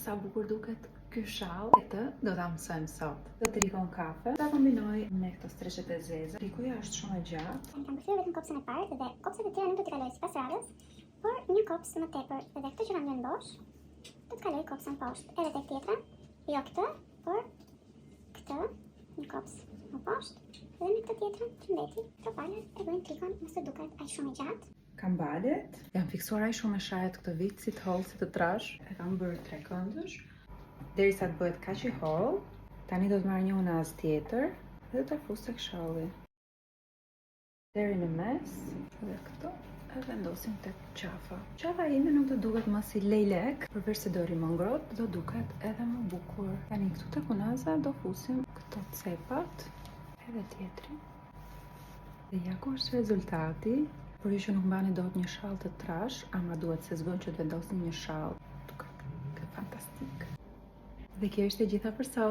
sa bukur duket ky shall. Këtë do ta mësojmë sot. Do trikon kafe. Ta kombinoj me këto streçet e zeza. Trikoja është shumë e gjatë. Tani kam përthyer vetëm kopsën e parë dhe kopsat e tjera nuk do t'i kaloj sipas radhës, por një kopsë më tepër dhe këtë që kam lënë bosh, do të kaloj kopsën poshtë. Edhe tek tjetra, jo këtë, por këtë, një kopsë më poshtë, dhe me këtë tjetrën që mbeti, këto palët e bëjnë trikon mos të duket aq shumë i gjatë. Kam balet. Jam fiksuar aq shumë me shajet këtë vit, si të hollë, si të trash. E kam bërë tre këndësh. Derisa të bëhet kaq i hollë, tani do të marr një unaz tjetër dhe do ta fus tek shalli. Deri në mes dhe këto e vendosim tek qafa. Qafa ime nuk do duket më si lejlek, përveç se do rri më ngrohtë, do duket edhe më bukur. Tani këtu tek unaza do fusim këto cepat edhe tjetrin. Dhe ja ku është rezultati. Por ju që nuk mbani dot një shall të trash, ama duhet se s'bën që të vendosni një shall. Duket fantastik. Dhe kjo ishte gjitha për sot.